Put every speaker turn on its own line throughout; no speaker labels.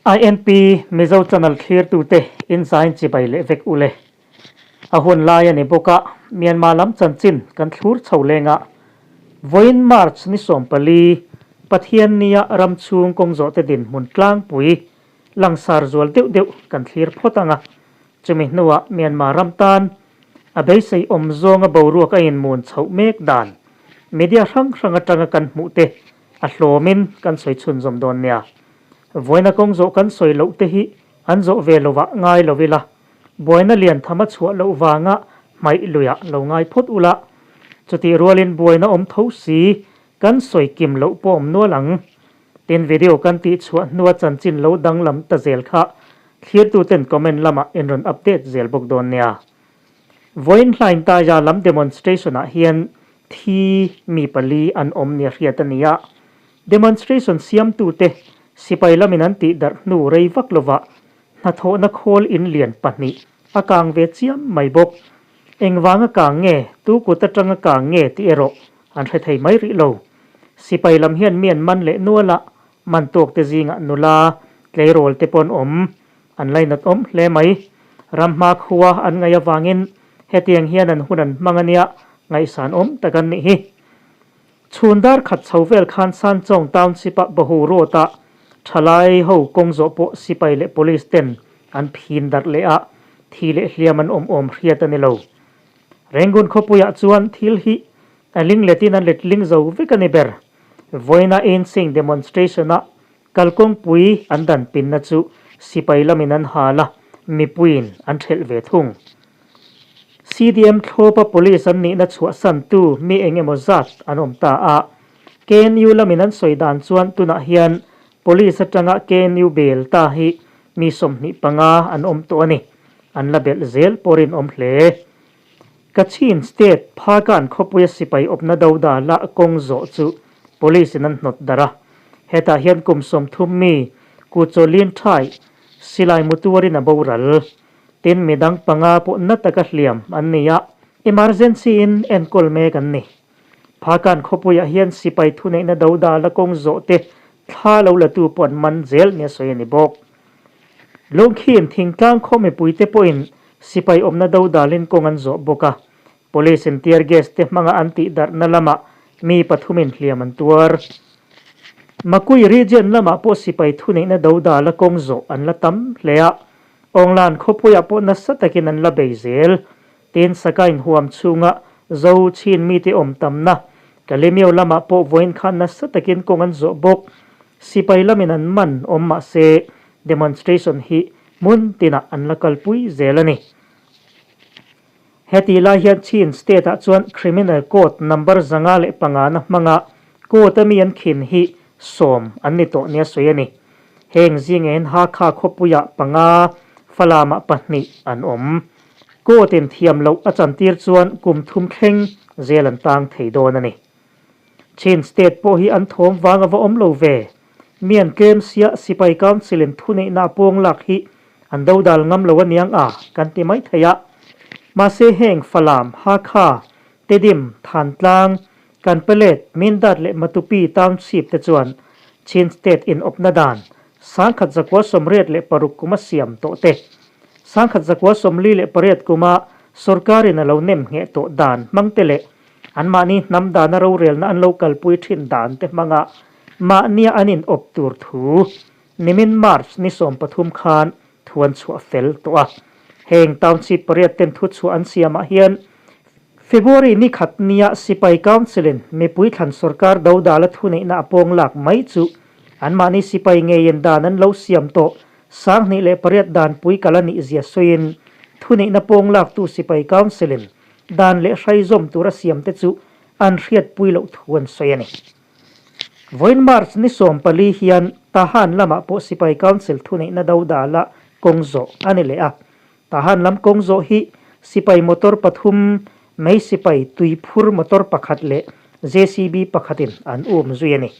INP Mizo Channel thlirtute inzain chibai leh vek ule. A hun lai a ni bawk a, Myanmar lam chanchin kan thlur chho leng a. Vawiin March ni 14, Pathiannia ram chhung kawng zawhte dinhmun tlangpui langsar zual deuh deuh kan thlir phawt ang a. Chumi hnuah Myanmar ram tan a beisei awm zawnga boruak a inmun chhoh mek dan media hrang hrang atanga kan hmuh te a hlawmin kan sawi chhunzawm dawn nia. Vawiina kawng zawh kan sawi loh te hi an zawh ve lovah ngai lo ila, buaina lian tham a chhuah loh vanga hmaih luiah lo ngai phawt ula, chutih rualin buaina awm tho si kan sawi kim loh pawh awm nual ang. Tin video kan tih chhuah hnua chanchin lo danglam ta zel kha thlirtuten comment lamah in rawn update zel bawk dawn nia. Vawiin hlain Taja lam demonstration ah hian thi mi pali an awm nia hriat a ni a. Demonstration siamtute sipai lamin an tih darh hnu rei vak lovah hnathawhna khawl in lian pahnih a kang ve chiam mai bawk. Engvanga kang nge, tu kut atanga kang nge tih erawh an hre thei mai rih lo. Sipai lam hian mi an man leh nual a, man tawk te zingah nula tleirawl te pawh an awm. An lainat awm hle mai. Ram hma khua an ngaih avangin hetiang hian an hun an hmang a nia, ngaihsan awm tak an nih hi. Chhun dar khat chho vel khan Sanchawng Township-a Bahu Road-a thalai ho kawng zawh pawh sipai leh police ten an phin darh leh a, thi leh hliam an awm awm hriat a ni lo. Rangoon khawpuiah chuan thil hi a ling letin an let ling zo vek a ni ber. Vawiina Ainsing demonstration-a kalkawngpui an dan pinna chu sipai lamin an hal a, mipuiin an thelh ve thung. CDM thlawpa police an nihna chhuahsantu mi eng emaw zat an awm ta a. KNU lamin an sawi dan chuan tunah hian police atanga KNU bel ta hi mi 25 an awm tawh a ni. An la belh zel pawh rinawm hle. Kachin State Phakan khawpuia sipai awpna do dala kawng zawh chu police in an hnawt darh a. Hetah hian kum 30 mi Ku Chawlin Thai silai mu tuarin a boral. Tin midang panga pawh na taka hliam an ni a, emergency in enkawl mek an ni. Phakan khawpuiah hian sipai thuneihna do dala kawng zawh te thla lo la tu pawh an man zel nia sawi a ni bawk. Lungkhin thingtlang khaw mipuite pawhin sipai awmna do dalin kawng an zawh bawk a, police in tear gas te hmanga an tih darhna lamah mi pathumin hliam an tuar. Makui region lamah pawh sipai thuneihna do dala kawng zawh an la tam hle a, Awnglan khawpuiah pawh nasa takin an la bei zel. Tin Sakain huam chhunga Zo chin mite awm tamna Kalemyo lamah pawh vawiin khan nasa takin kawng an zawh bawk. Sipai lamin an man awm mah se demonstration hi hmun tinah an la kalpui zel a ni. Heti lai hian Chin state ah chuan Criminal Code number 505 na hmanga court a mi an khin hi 10 an ni tawh nia sawi a ni. Heng zingah hian Hakha khawpuiah panga, Falamah pahnih an awm. Court in thiam loh a chantir chuan kum thum thleng zel an tang thei dawn a ni. Chin state pawh hi an thawm vang a va awm lo ve. Mi an tlem sia sipai council in thuneihna a pawng lak hi an dodal ngam lo aniang a kan ti mai thei a. Mahse heng Falam, Hakha, Tedim, Thantlang, Kanpelet, Mindat leh Matupi township te chuan Chin state in awpna dan 1986 kuma siam tawh te, 1948 kuma sorkarin a lo nem ngheh tawh dan hmang te leh anmahni hnam dana rorelna an lo kalpui thin dan te hmanga mahnia an in awp tur thu nimin March ni 13 khan thu an chhuah fel tawh a. Heng township pariat ten thu chhuah an siamah hian February ni khat nia sipai council in mipui thlan sorkar do dala thuneihna a pawng lak mai chu anmahni sipai ngeiin dan an lo siam tawh 2008 dan pui kal a nih zia sawiin thuneihna pawng lak tu sipai council in dan leh hrai zawm tur a siam te chu an hriatpui loh thu an sawi a ni. Vawiin March ni 14 hian Tahan lamah pawh sipai council thuneihna do dala kawng zawh a ni leh a. Tahan lam kawng zawh hi sipai motor pathum, mei sipai tuiphur motor pakhat leh JCB pakhatin an um zui a ni.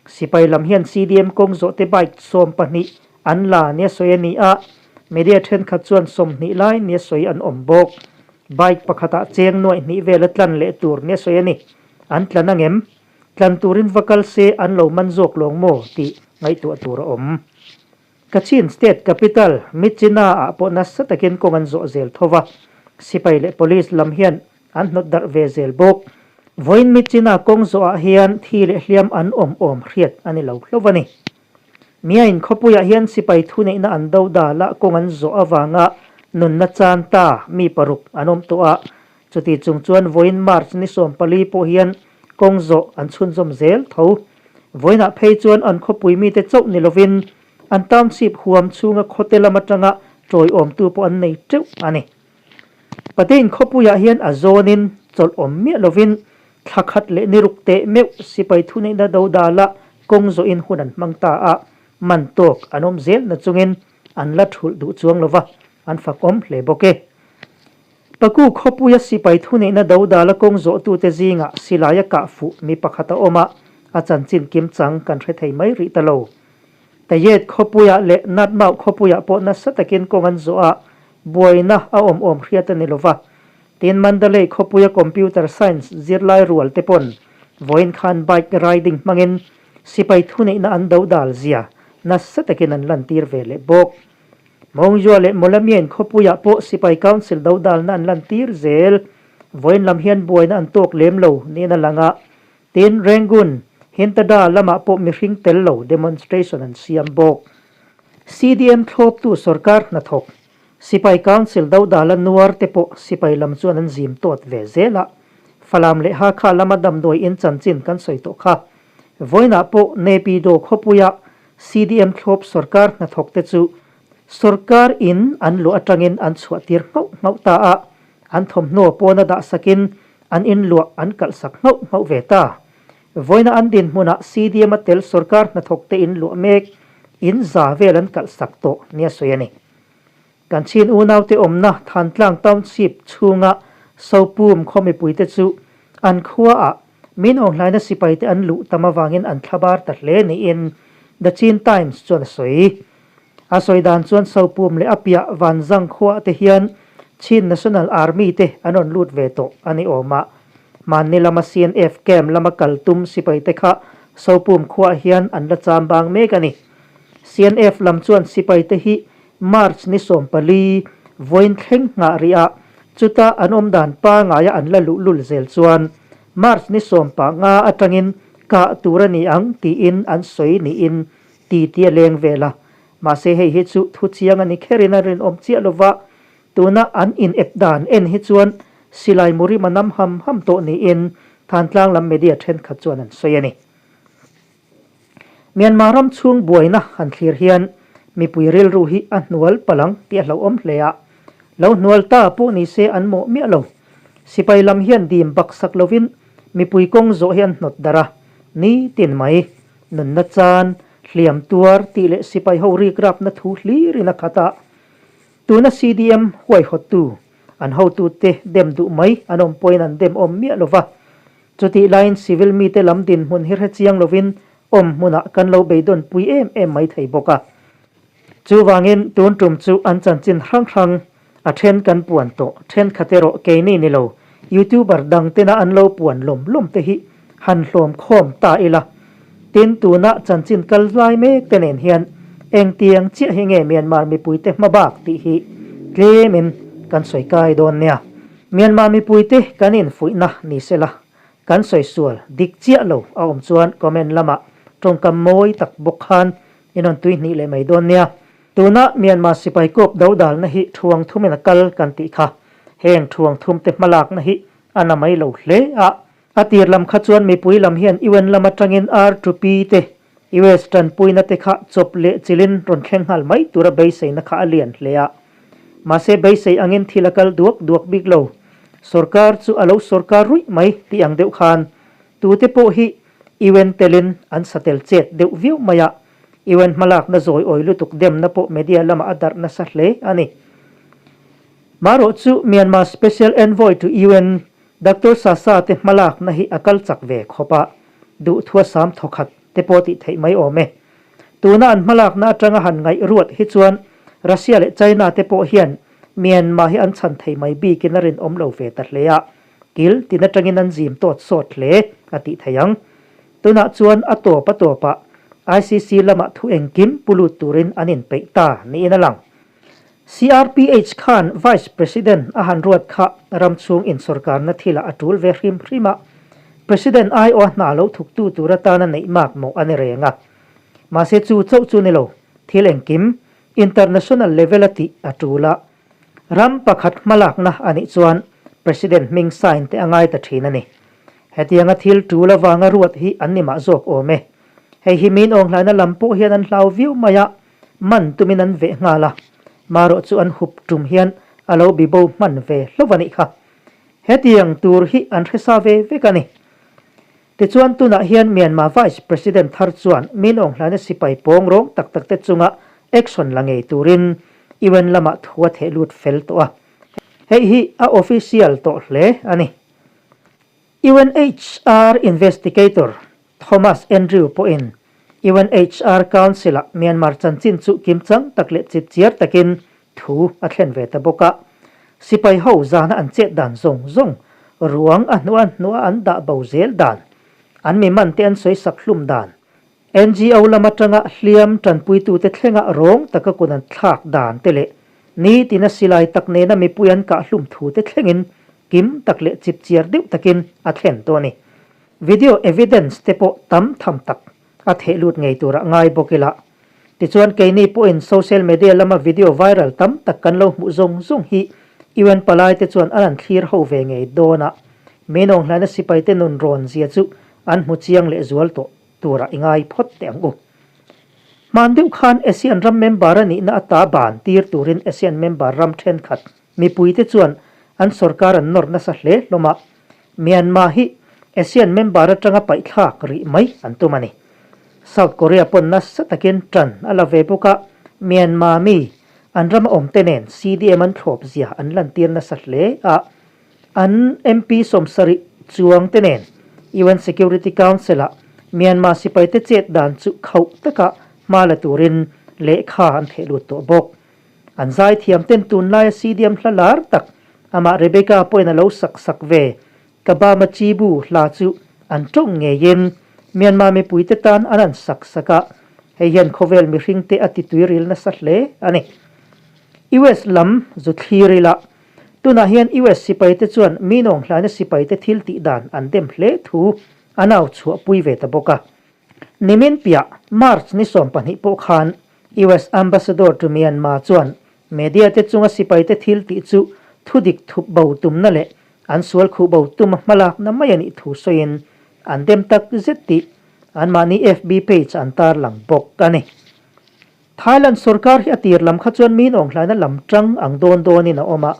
Sipai lam hian CDM kawng zawh te bike 12 an la nia sawi a ni a, media thenkhat chuan 20 lai nia sawi an awm bawk. Bike pakhatah cheng nuaih hnih vela tlan leh tur nia sawi a ni. An tlan angem? Tlan turin va kal se an lo man zawk lawng maw tih ngaihtuah tur a awm. Kachin State capital Myitkyina ah pawh nasa takin kawng an zawh zel tho va, sipai leh police lam hian an hnawt darh ve zel bawk. Vawiin Myitkyina kawng zawhah hian thi leh hliam an awm awm hriat a ni lo hlauh a ni. Miain khawpuiah hian sipai thuneihna an do dal a kawng an zawh avanga nunna chan ta mi paruk an awm tawh a, chuti chung chuan vawiin March ni 14 pawh hian kawng zawh an chhunzawm zel tho. Vawiinah phei chuan an khawpui mite chauh ni lovin an township huam chhunga khawte lam atanga tawiawmtu pawh an nei teuh a ni. Patein khawpuiah hian a zawnin chawlh awm miah lovin thla khat leh ni ruk teh meuh sipai thuneihna do dala kawng zawhin hun an hmang ta a, man tawk an awm zel na chungin an la thulh duh chuang lova an fakawm hle bawk e. Paku khawpuia sipai thuneihna do dala kawng zawhtute zingah silaia kah fuh mi pakhat a awm a, a chanchin kimchang kan hre thei mai rih ta lo. Tayet khawpuiah leh Natmau khawpuiah pawh nasa takin kawng an zawh a, buaina a awm awm hriat a ni lova. Tin, Mandalay khawpuia Computer Science zirlai rual te pawn vawiin khan bike riding hmangin sipai thuneihna an do dal zia nasa takin an lantir ve leh bawk. Mawngjua leh Mawlamien khawpuiah pawh sipai council do dalna an lantir zel. Vawiin lam hian buaina an tawk lem lo niin a lang a, Tin, Rangoon, Hintada lamah pawh mihring tel lo demonstration an siam bawk. CDM thlawptu sorkar hnathawk, Sipai Council dodala nuar te pawh sipai lam chuan an zim tawt ve zel a. Falam leh Hakha lama damdawi in chanchin kan sawi tawh kha. Vawiinah pawh Naypyidaw khawpuia CDM thlawp sorkar hnathawk te chu sorkar in an luah atangin an chhuah tir nghauh nghauh ta a, an thawmhnaw pawna dah sakin An inluah an kalhsak nghauh nghauh ve ta. Vawiina an dinhmunah CDM a tel sorkar hnathawkte inluah mek in za vel an kalhsak tawh nia sawi a ni. Kan chin unaute awmna Thantlang Township chhunga Sopum khaw mipuite chu an khuaah min awnghlaina sipaite an luh tam avangin an thlabar ta hle niin The Chin Times chuan a sawi. A sawi dan chuan Sopum leh a piah Vanzang khuaah te hian Chin National Army te an rawn lut ve tawh a ni awm a. Hmanni lama CNF camp lama kal tum sipai te kha Sopum khuaah hian an la cham bang mek a ni. CNF lam chuan sipai te hi March ni 14 vawiin thleng nghah rih a, chuta an awm dan pangaia an la luh lul zel chuan March ni 15 atangin kah tur a ni ang tiin an sawi niin Ti ti a leng vel a, mahse hei hi chu thu chiang a ni kherin a rinawm chiah lova, tuna an in ep dan en hi chuan silai murim a nam ham ham tawh niin Thantlang lam media thenkhat chuan an sawi a ni. Myanmar ram chhung buaina han thlir hian mipui rilru hi a hnual palang tih a hlauhawm hle a, lo hnual ta pawh ni se an mawh miah lo. Sipai lam hian dim baksak lovin mipui kawng zawh hi an hnawt darh a, nitin mai. Nunna chan, hliam tuar tih leh sipai ho rikrapna thu hlirin a khat a. Tuna CDM huaihawttu, an hotute dem duh mai an awm pawhin an dem awm miah lo va. Chutih laiin civil mite lam dinhmun hi hrechiang lovin awm hmunah kan lo beidawnpui em em mai thei bawk a. Chuvangin tun tum chu an chanchin hrang hrang a then kan puan tawh, thenkhat erawh keini ni lo, YouTuber dang tena an lo puan lawm lawm te hi han hlawm khawm ta ila. Tin, tuna chanchin kal lai mek te nen hian engtiang chiah hi nge Myanmar mipuite hma bak tih hi tlemin kan sawi kai dawn nia. Myanmar mipuite kan infuihna ni sela, kan sawi sual dik chiah lo a awm chuan comment lamah tawngkam mawi tak bawk khan In rawn tui hnih leh mai dawn nia. Tuna Myanmar sipai kawp do dalna hi thuang thumin a kal kan tih kha. Heng thuang thumte hmalakna hi a na mai lo hle a. A tir lam kha chuan mipui lam hian UN lam atangin R2P te, US tanpuina te kha chawp leh chilin rawn thleng nghal mai tura beiseina kha a lian hle a. Mahse beisei angin thil a kal duak duak bik lo. Sorkar chu a lo sorkar ruih mai tih ang deuh khan tute pawh hi UN telin an satel chet deuh viau mai a, UN hmalakna zawi awi lutuk demna pawh media lamah a darh nasa hle a ni. Marawh chu Myanmar Special Envoy to UN Doctor Sasa te hmalakna hi a kal chak ve khawp a, duhthua sam thawkhat te pawh tih theih mai awm e. Tuna an hmalakna atanga han ngaih ruat hi chuan Russia leh China te pawh hian Myanmar hi an chhan thei mai bikin a rinawm lo ve ta hle a. Kil tin atangin an zim tawt sawt hle a tih theih ang. Tunah chuan a tawp a tawpah ICC lamah thu engkim pu lut turin an inpeih ta niin a lang. CRPH khan Vice President a han ruat kha ram chhung insawrkarna thilah a tul ve hrim hrim a, President aiawha hna lo thuktu tur atana neih mak mawh a ni reng a. Mahse chu chauh chu ni lo, thil engkim international level a tih a tul a, ram pakhat hmalakna a nih chuan President hming sign te a ngai ta thin a ni. Hetianga thil tul avanga ruat hi an ni mah zawk awm e. Hei hi min awnghlaina lam pawh hian an hlau viau mai a, man tumin an veh nghal a, marawh chu an hup tum hian a lo bibo hman ve hlauh a nih kha. Hetiang tur hi an hre sa ve vek a ni. Tichuan tunah hian Myanmar Vice President thar chuan min awnghlaina sipai pawng rawng tak tak te chunga action la ngei turin UN lamah thu a theh lut fel tawh a. Hei hi a official tawh hle a ni. UNHR investigator Thomas Andrew pawhin UNHR Council-ah Myanmar chanchin chu kimchang tak leh chipchiar takin thu a thlen ve ta bawk a. Sipai ho zana an chet dan zawng zawng, ruang a hnuah hnuah an dah bo zel dan, an mi man te an sawi sak hlum dan, NGO lam atanga hliam tanpuitute thlenga rawng taka kun an thlak dan te leh nitina silai tak nena mipui an kah hlum thu te thlengin kim tak leh chipchiar deuh takin a thlen tawh a ni. Video evidence te pawh tam tham tak a theh lut ngei turah ngai bawk ila. Tichuan keini pawhin social media lama video viral tam tak kan lo hmuh zawng zawng hi UN palai te chuan an an thlir ho ve ngei dawn a, Minawnghlaina sipaite nun rawn zia chu an hmu chiang leh zual tawh turah i ngai phawt teh ang u. Hman deuh khan ASEAN ram member a nihna ata ban tir turin ASEAN member ram thenkhat mipuite chuan an sorkar an nawr nasa hle hlawm a, Myanmar hi ASEAN member atanga paihthlak rih mai an tum a ni. South Korea pawn nasa takin tan a la ve bawk a, Myanmar mi an rama awmte nen CDM an thlawp zia an lantir nasa hle a, An MP 70 chuang te nen UN Security Council-ah Myanmar sipaite chet dan chu khauh taka hma la turin lehkha an theh lut tawh bawk. An zaithiam ten tunlaia CDM hla lar tak amah Rebecca pawhin a lo sak sak ve Kabama Chibu hla chu an tawng ngeiin Myanmar mipuite tan an an sak sak a, hei hian khawvel mihringte a tituiril nasa hle a ni. US lam zu thlir ila Tunah hian US sipaite chuan Minawng hlaina sipaite thil tih dan an dem hle thu an au chhuahpui ve ta bawk a. Nimin piah March ni 12 pawh khan US Ambassador to Myanmar chuan media te chunga sipaite thil tih chu thudik thup bo tumna leh an sual khuh bo tuma hmalakna mai a nih thu sawiin an dem tak zet tih anmahni FB page an tarlang bawk a ni. Thailand sorkar hi a tir lam kha chuan min awnghlaina lam tang ang dawn dawnin a awm a,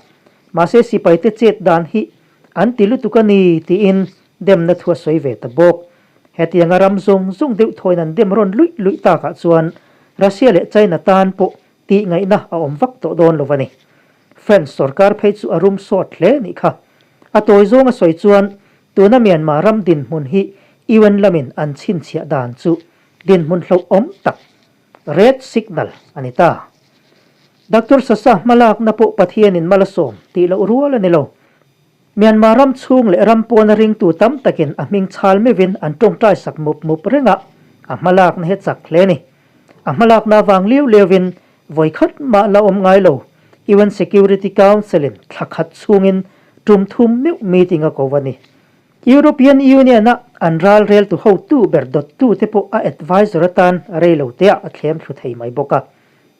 mahse sipaite chet dan hi an ti lutuk a ni tiin demna thu a sawi ve ta bawk. Hetianga ram zawng zawng deuh thawiin an dem rawn luih luih takah chuan Russia leh China tan pawh tih ngaihna a awm vak tawh dawn lo a ni. French sorkar phei chu a rum sawt hle nih kha. A tawi zawng a sawi chuan tuna Myanmar ram dinhmun hi UN lamin an chhinchhiah dan chu dinhmun hlauhawm tak Red signal a ni ta. Doctor Sasa hmalakna pawh Pathianin mal a sawm tih loh rual a ni lo. Myanmar ram chhung leh ram pawna ringtu tam takin a hming chhal meuhin an tawngtai sak mup mup reng a, a hmalakna hi a chak hle a ni. A hmalakna avang liau liauin vawi khat mah la awm ngai lo. UN Security Council-in thla khat chhungin tum thum meuh meeting a ko a ni. European Union-a an ral reltu hotu ber dawttute pawh a advisor atan rei lo teah a thlem thlu thei mai bawk a.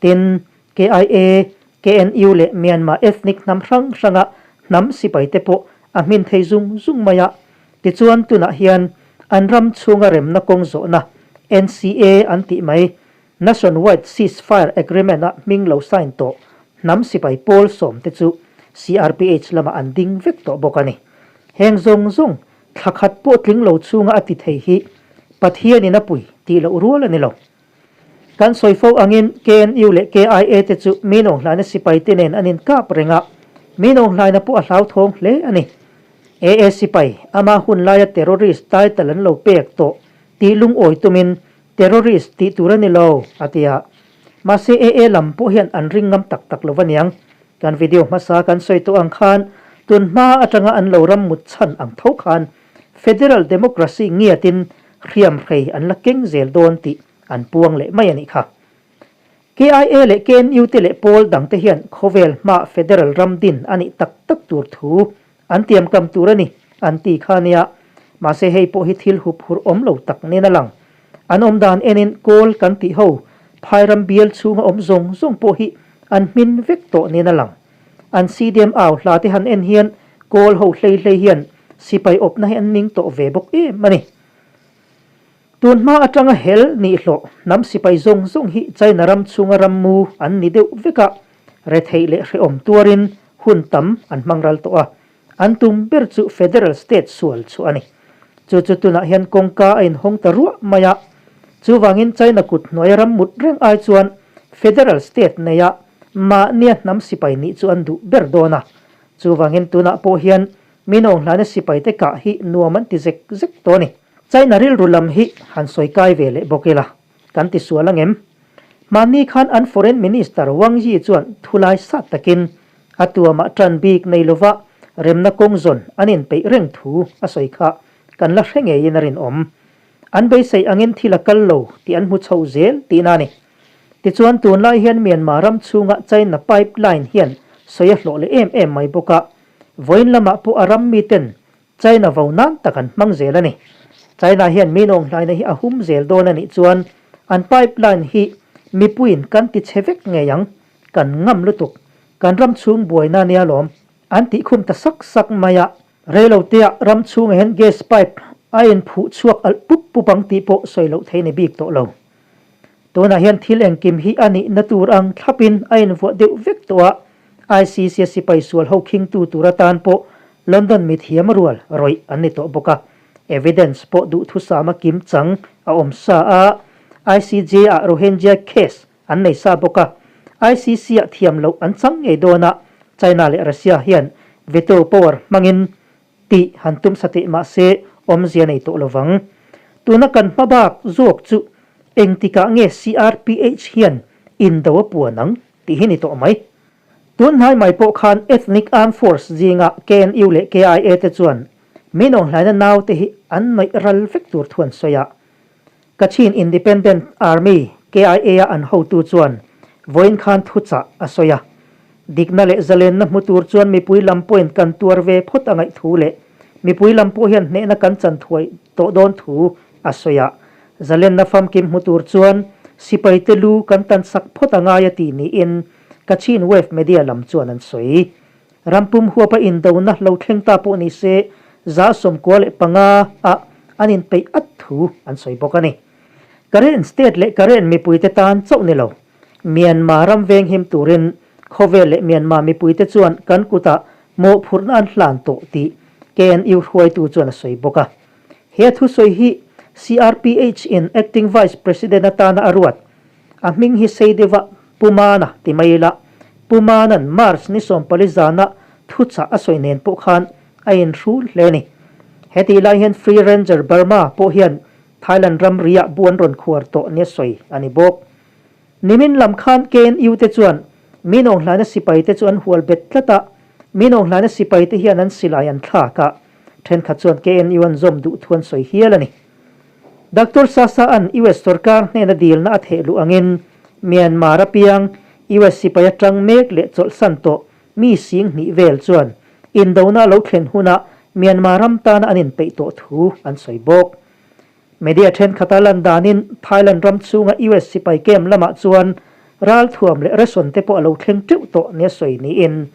Tin, KIA, KNU leh Myanmar ethnic hnam hrang hranga hnam sipaite pawh a hmin thei zung zung mai a. Tichuan tunah hian an ram chhunga remna kawng zawhna NCA an tih mai Nationwide Ceasefire Agreement-a hming lo sign tawh hnam sipai pawl sawmte chu CRPH lamah an ding vek tawh bawk a ni. Heng zawng zawng thla khat pawh tling lo chhunga a ti thei hi Pathianin a pui tih loh rual a ni lo. Kan sawi fo angin KNU leh KIA te chu Minawnghlaina sipaite nen an inkap reng a, Minawnghlaina pawh a hlauthawng hle a ni. AA sipai ama hun laia terrorist title an lo pek tawh tih lungawi tumin Terrorist tih tur a ni lo, a ti a. Mahse AA lam pawh hian an ring ngam tak tak lo va niang. Kan video hmasa kan sawi tawh ang khan tun hma atanga an lo ram mut chhan ang tho khan Federal Democracy ngiatin hriamhrei an la keng zel dawn tih an puang leh mai a nih kha. KIA leh KNU te leh pawl dangte hian khawvel hma federal ram din a nih tak tak tur thu an tiamkam tur a ni an ti kha nia. Mahse hei pawh hi thil hup hur awm lo tak nen a lang. An awm dan enin kawl kan tih ho phairam bial chhunga awm zawng zawng pawh hi an hmin vek tawh nen a lang. An CDM au hla te han en hian kawl ho hlei hlei hian sipai awpna hi an ning tawh ve bawk em a ni. Tun hma atanga hel nihhlawh hnam sipai zawng zawng hi China ram chhunga rammu an ni deuh vek a, retheih leh hrehawm tuarin hun tam an hmang ral tawh a, an tum ber chu Federal State sual chu a ni. Chu chu tunah hian kawngka a inhawng ta ruah mai a, chuvangin China kut hnuaia ram mut reng ai chuan Federal State neia mahnia hnam sipai nih chu an duh ber dawn a, chuvangin tunah pawh hian Minawnghlana sipaite kah hi nuam an ti zek zek tawh a ni. China rilru lam hi han sawi kai ve leh bawk ila, kan ti sual ang em? Hmanni khan an Foreign Minister Wang Yi chuan thulai sat takin a tuamah tan bik nei lova remna kawng zawn an inpeih reng thu a sawi kha kan la hre ngeiin a rinawm. An beisei angin thil a kal lo tih an hmu chho zel tihna a ni. Tichuan tunlai hian Myanmar ram chhunga China pipeline hian sawi a hlawh leh em em mai bawk a, vawiin lamah pawh a ram miten China vo nan tak an hmang zel a ni. China hian min awnghlaina hi a hum zel dawn a nih chuan an pipeline hi mipuiin kan ti chhe vek ngei ang, kan ngam lutuk, kan ram chhung buaina nia lawm an tih khum ta sak sak mai a. Reilotea ram chhungah hian gas pipe a inphuh chhuak alh pup pup ang tih pawh sawi loh thei ni bik tawh lo. Tunah hian thil engkim hi a nihna tur ang thlapin a invuah deuh vek tawh a, ICC a sipai sual ho khingtu tur atan pawh London mithiam rual rawih an ni tawh bawk a, evidence pawh duhthusama kim chang a awm sa a, ICJ ah Rohingya case an nei sa bawk a, ICC ah thiam loh an chang ngei dawn a, China leh Russia hian veto power hmangin tih han tum sa teh mah se awmzia nei tawh lovang. Tuna kan hma bak zawk chu engtikah nge CRPH hian indo a puan ang tih hi ni tawh mai. Tun hnai mai pawh khan Ethnic Armed Force zinga KNU leh KIA te chuan min awnghlaina naute hi an naih ral vek tur thu an sawi a. Kachin Independent Army, KIA, a an hotu chuan vawiin khan thuchah a sawi a. Dikna leh zalenna hmu tur chuan mipui lam pawhin kan tuar ve phawt a ngaih thu leh mipui lam pawh hian hnehna kan chan thuai tawh dawn thu a sawi a. Zalenna famkim hmu tur chuan sipaite lu kan tan sak phawt a ngai a ti niin Kachin Wave Media lam chuan an sawi. Rampum huapa indona lo thleng ta pawh ni se 95 ah an inpeih at thu an sawi bawk a ni. Karen state leh Karen mipuite tan chauh ni lo, Myanmar ram venghim turin khawvel leh Myanmar mipuite chuan kan kutah mawhphurhna an hlan tawh tih KNU hruaitu chuan a sawi bawk a. He thusawi hi CRPH in Acting Vice President atana a ruat. A hming hi sei deuha Pu Mana ti mai ila, Pu Mana'n March ni 14 zana thuchah a sawi nen pawh khan a inhrul hle a ni. Hetih lai hian Free Ranger Burma pawh hian Thailand ramri ah bu an rawn khuar tawh nia sawi a ni bawk. Nimin lam khan KNU te chuan min awnghlaina sipai te chu an hual bet tlat a, min awnghlaina sipai te hian an silai an thlak a, thenkhat chuan KNU an zawm duh thu an sawi hial a ni. Doctor Sasa an US sorkar hnena dilna a theh luh angin Myanmar apiang US sipai atang mek leh chawlhsan tawh mi 2000 vel chuan indona a lo thlen hunah Myanmar ram tana an inpeih tawh thu an sawi bawk. Media thenkhat a lan danin Thailand ram chhunga US sipai camp lamah chuan ralthuam leh ration te pawh a lo thleng teuh tawh nia sawi niin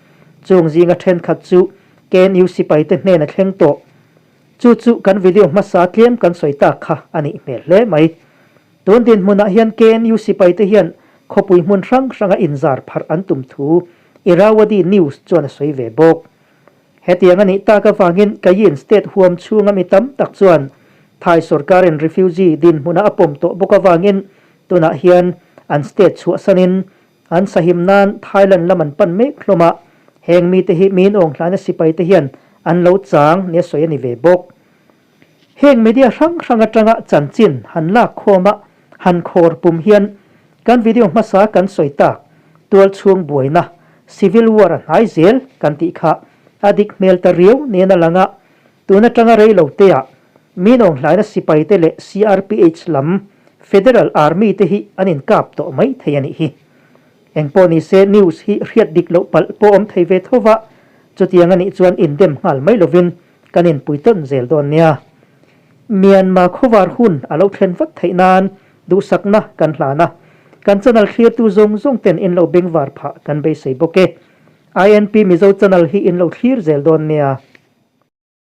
chung zinga thenkhat chu KNU sipai te hnen a thleng tawh. Chu chu kan video hmasa tlem kan sawi tak kha a nih hmel hle mai. Tun dinhmunah hian KNU sipai te hian khawpui hmun hrang hranga inzar pharh an tum thu Irrawaddy News chuan a sawi ve bawk. Hetiang a nih tak avangin Kayin state huam chhunga mi tam tak chuan Thai sorkarin refugee dinhmuna a pawm tawh bawk avangin tunah hian an state chhuahsanin an sahim nan Thailand lam an pan mek hlawm a, heng mite hi min awnghlaina sipaite hian an lo chang nia sawi a ni ve bawk. Heng media hrang hrang atanga chanchin han lak khawma han khawr pum hian kan video hmasa kan sawi tak tual chhung buaina civil war a hnai zel kan tih kha a dik hmel ta riau nen a lang a, tun atanga rei lo te ah min awnghlaina sipaite leh CRPH lam. Federal Army te hi an inkap tawh mai thei a nih hi. Engpawh ni se news hi hriat dik loh palh pawh awm thei ve tho va, chutiang a nih chuan indem nghal mai lovin kan inpui tawn zel dawn nia. Myanmar khawvar hun a lo thlen vat theih nan duhsakna kan hlan a, kan channel thlirtu zawng zawng ten in lo bengvar phah kan beisei bawk e. INP Mizo channel hi in lo thlir zel dawn nia.